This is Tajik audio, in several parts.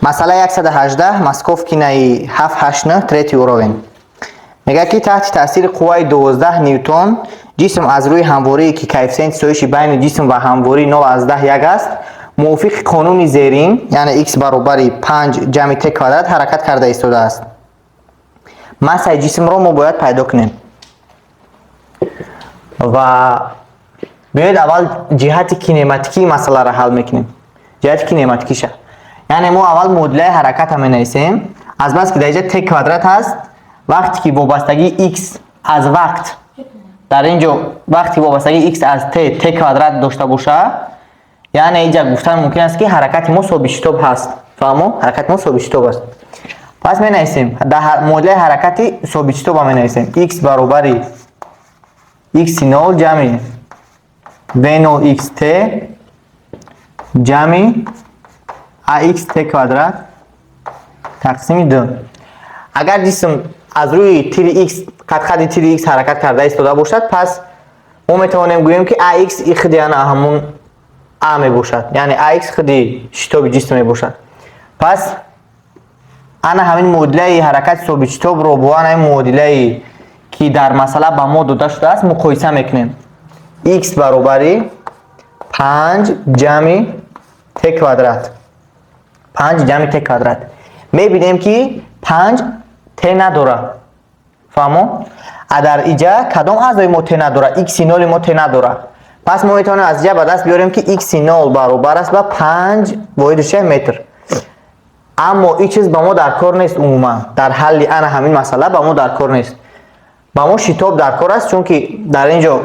Масъала 118, Московкинаи 789, третий уровень. Мегӯяд, ки таҳти таъсири қувваи 12 ньютон ҷисм аз рӯи ҳамворие, ки коэффисиенти соиши байни ҷисм ва ҳамворӣ 0,1 аст, мувофиқи қонуни зерин, яъне x баробари 5 ҷамъи t квадрат ҳаракат карда истодааст. Массаи ҷисмро мо бояд пайдо кунем. Ва биёед, аввал ҷиҳати кинематикии масъаларо ҳал мекунем. Ҷиҳати кинематикиша. Яъне мо аввал муодилаи ҳаракатро менависем. Азбаски дар инҷа t квадрат ҳаст, вақте ки вобастагии x аз вақт дар ин ҷо, вақте вобастагии x аз t t квадрат дошта боша, яъне инҷа гуфтан мумкин аст, ки ҳаракати мо собитшитоб ҳаст. Фаҳмо? Ҳаракати мо собитшитоб аст. Пас менависем, дар муодилаи ҳаракати собитшитоба менависем: x баробари x0 ҷамъи v0 xt ҷамъи ax t квадрат тақсими 2. Агар ҷисм аз рӯи тири x, қадқади тири x ҳаракат карда истода бошад, пас мо метавонем гӯем, ки ax и худи ана ҳамун а мебошад, яъне ax худи шитоби ҷисм мебошад. Пас ана ҳамин муодилаи ҳаракати собитшитобро бо ана ҳамин муодилае, ки дар масъала ба мо дода шудааст, муқоиса мекунем. X баробари 5 ҷамъи t квадрат, 5 ҷамъи t квадрат. Мебинем, ки 5 t надорад. Фаҳмо? А дар иҷа кадом аъзои мо t надорад? X ноли мо t надорад. Пас мо метавонем аз иҷа ба даст биёрем, ки x нол баробар аст ба 5 воҳиди чӣ? Метр. Аммо ин чиз ба мо дар кор нест. Умуман, дар ҳалли ана ҳамин масъала ба мо дар кор нест. Ба мо шитоб дар кор аст, чунки дар ин ҷо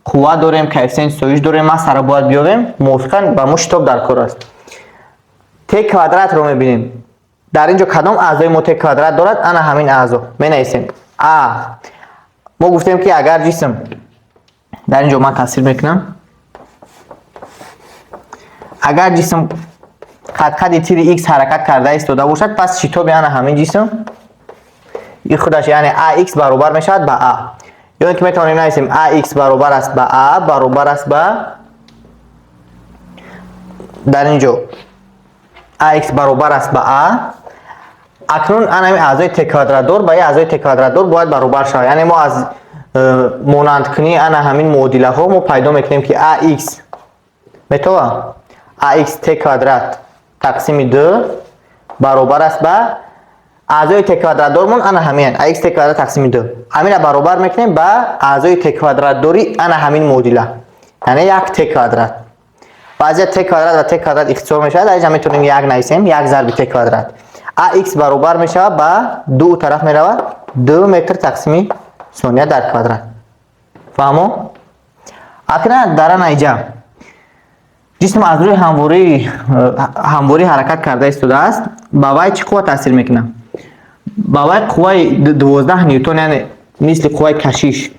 қувва дорем, коэффисиенти соиш дорем, массаро бояд биёбем. Мувофиқан ба мо шитоб дар кор аст. Т квадратро мебинем. Дар ин ҷо кадом аъзои мо т квадрат дорад? Ана ҳамин аъзо менависем. А мо гуфтем, ки агар ҷисм, дар ин ҷо ман тасвир мекунам, агар ҷисм қадқади тири x ҳаракат карда истода бошад, пас шитоби ана ҳамин ҷисм и худаш, яъне ax, баробар мешавад ба а. Ё ин ки метавонем нависем: ax баробар аст ба а, баробар аст ба, дар ин ҷо ax баробар аст ба а. Акнун ана ҳамин аъзои т квадратдор ба аъзои т квадратдор бояд баробар шавад. Яъне мо аз монандкунии ана ҳамин муодилаҳо мо пайдо мекунем, ки ax метова ax т квадрат тақсими 2 баробар аст ба аъзои т квадратдормон, ана ҳамин ax т квадрат тақсими 2. Ҳамина баробар мекунем ба аъзои т квадратдори ана ҳамин муодила, яъне як т квадрат. Баъзия т квадрат ва т квадрат ихтисор мешавад. Дар инҷа метавонем як нависем, як зарби т квадрат. Ax баробар мешавад ба ду тараф меравад, 2 метр тақсими сония дар квадрат. Фаҳмо? Акнун дар ана иҷа ҷисм аз рӯи ҳамворӣ ҳаракат карда истодааст. Ба вай чӣ қувва таъсир мекунад? Ба вай қувваи 12 ньютон, яъне мисли қувваи кашиш,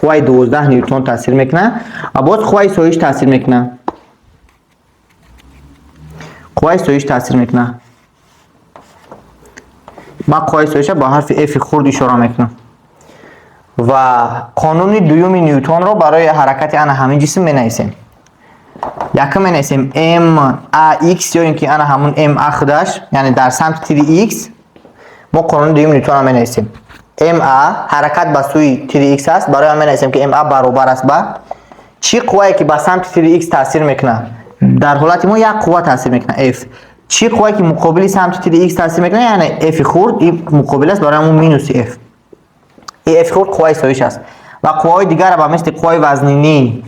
қувваи 12 ньютон таъсир мекунад ва боз қувваи соиш таъсир мекунад. Қувваи соиш таъсир мекунад. Ман қувваи соиша бо ҳарфи f хурд ишора мекунам. Ва қонуни дуюми ньютонро барои ҳаракати ана ҳамин ҷисм менависем. Якум менависем m a x, ё ин ки ана ҳамун m a худаш, яъне дар самти тири x. Мо қонуни дуюми ньютонро менависем. M a ҳаракат ба сӯи тири x аст, барои ҳам менависем, ки m a баробар аст ба чӣ? Қуввае ки ба самти тири x таъсир мекунад, дар ҳолати мо як қувва таъсир мекунад, f. Чӣ қуввае ки муқобили самти тири x таъсир мекунад? Яъне f хурд и муқобил аст, барои ҳамун минуси f. И f хурд қувваи соиш аст. Ва қувваҳои дигарро, ба мисли қувваи вазнинӣ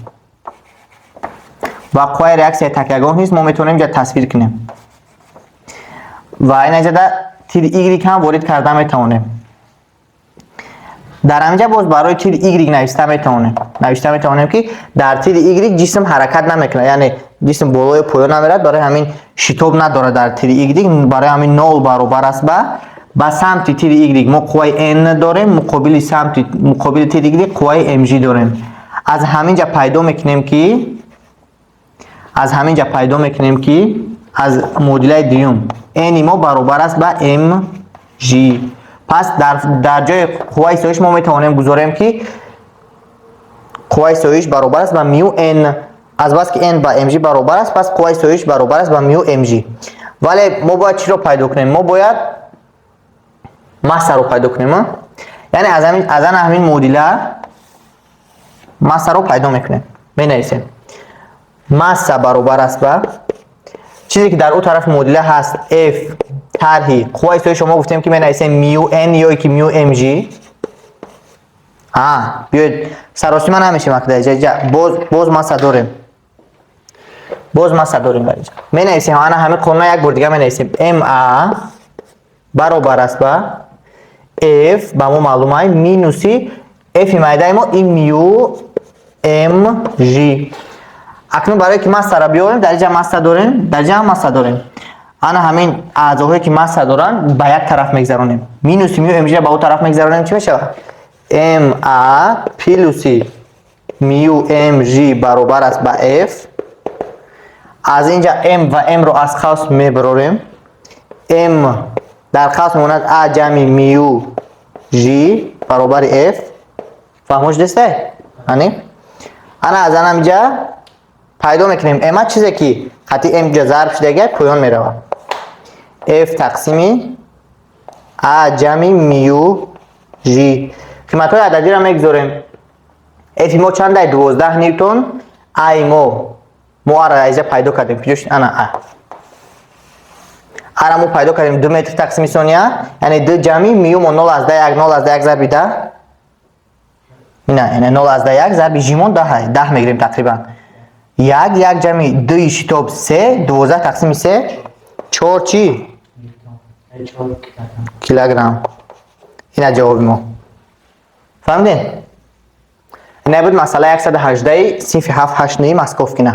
ва қувваи реаксияи такягоҳ низ мо метавонем инҷа тасвир кунем. Ва ин инҷа тири y ҳам ворид карда метавонем. Дар ҳаминҷа боз барои тири y навишта метавонем, ки дар тири y ҷисм ҳаракат намекунад, яъне ҷисм болою поён намерад, барои ҳамин шитоб надорад дар тири y. Барои ҳамин нол баробар аст ба самти тири y мо қувваи n дорем, муқобили самти, муқобили тири y қувваи mg дорем. Аз ҳамин ҷа пайдо мекунем, ки аз муодилаи дуюм n мо баробар аст ба mg. Пас дар ҷои қувваи соиш мо метавонем гузорем, ки қувваи соиш баробар аст ба мю n. Азбаски n ба mg баробар аст, пас қувваи соиш баробар аст ба мю mg. Вале мо бояд чиро пайдо кунем? Мо бояд массаро пайдо кунем, а? Яъне аз ана ҳамин муодила массаро пайдо мекунем. Менависем: масса баробар аст ба чизе, ки дар ӯ тарафи муодила ҳаст, f тарҳи қувваи истои. Мо гуфтем, ки менависем мю n ё ки мю mg. А биёед, саросима намешем. Акда боз масса дорем, боз масса дорем. Дар инҷа менависем, ана ҳамин қонуна як бор дига менависем: ma баробар аст ба f, ба мо маълум ай, минуси f майдаи мо ин мю mg. Акнун барое ки массаро биёрем, дар инҷа масса дорем, дар инҷа ҳам масса дорем. Ана ҳамин аъзоҳое, ки масса доранд, ба як тараф мегзаронем. Минуси мю mg ба ӯ тараф мегзаронем, чӣ мешавад? Ma плюси мю mg баробар аст ба f. Аз инҷа m ва m-ро аз қавс мебарорем, m дар қавс мемонад, a ҷамъи мю g баробари f. Фаҳмо шудесте? Ани ана аз анамиҷа пайдо мекунем ма, чизе ки хати м ҷа зарб шудага, поён меравад: f тақсими a ҷамъи мю g. Қиматҳои ададиро мегузорем. F мо чандай? 12 ньютон. А мо аро айза пайдо кардем. Куҷо? Ана а ара мо пайдо кардем: 2 метр тақсими сония, яъне 2 ҷамъи мю мо 0,1, 0,1 зарби 10. Ина, яъне 0,1 зарби жимон 10, 10 мегирем тақрибан. Як, як ҷамъи дуи шитоб се, 12 тақсими се, чор чӣ? Килограмм. Ина ҷавоби мо. Фаҳмидем? Ина буд масъала 118 синфи 7 8 9 Московкина.